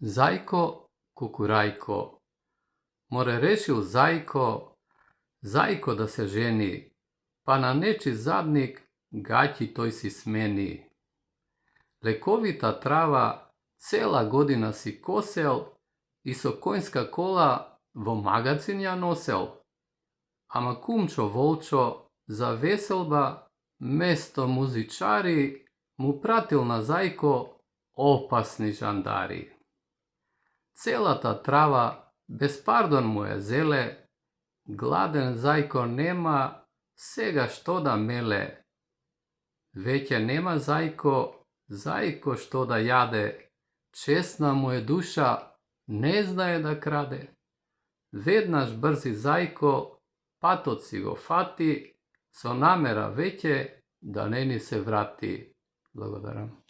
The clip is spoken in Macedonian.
Зајко, кукурајко, море решил зајко да се жени, па на нечи задник гаќи тој си смени. Лековита трава цела година си косел и со коњска кола во магацин ја носел. Ама кумчо волчо за веселба место музичари му пратил на зајко опасни жандари. Целата трава без пардон му ја зеле, гладен зајко нема сега што да меле. Веќе нема зајко што да јаде, чесна му е душа, не знае да краде. Веднаш брзи зајко патот си го фати, со намера веќе да не ни се врати. Благодарам.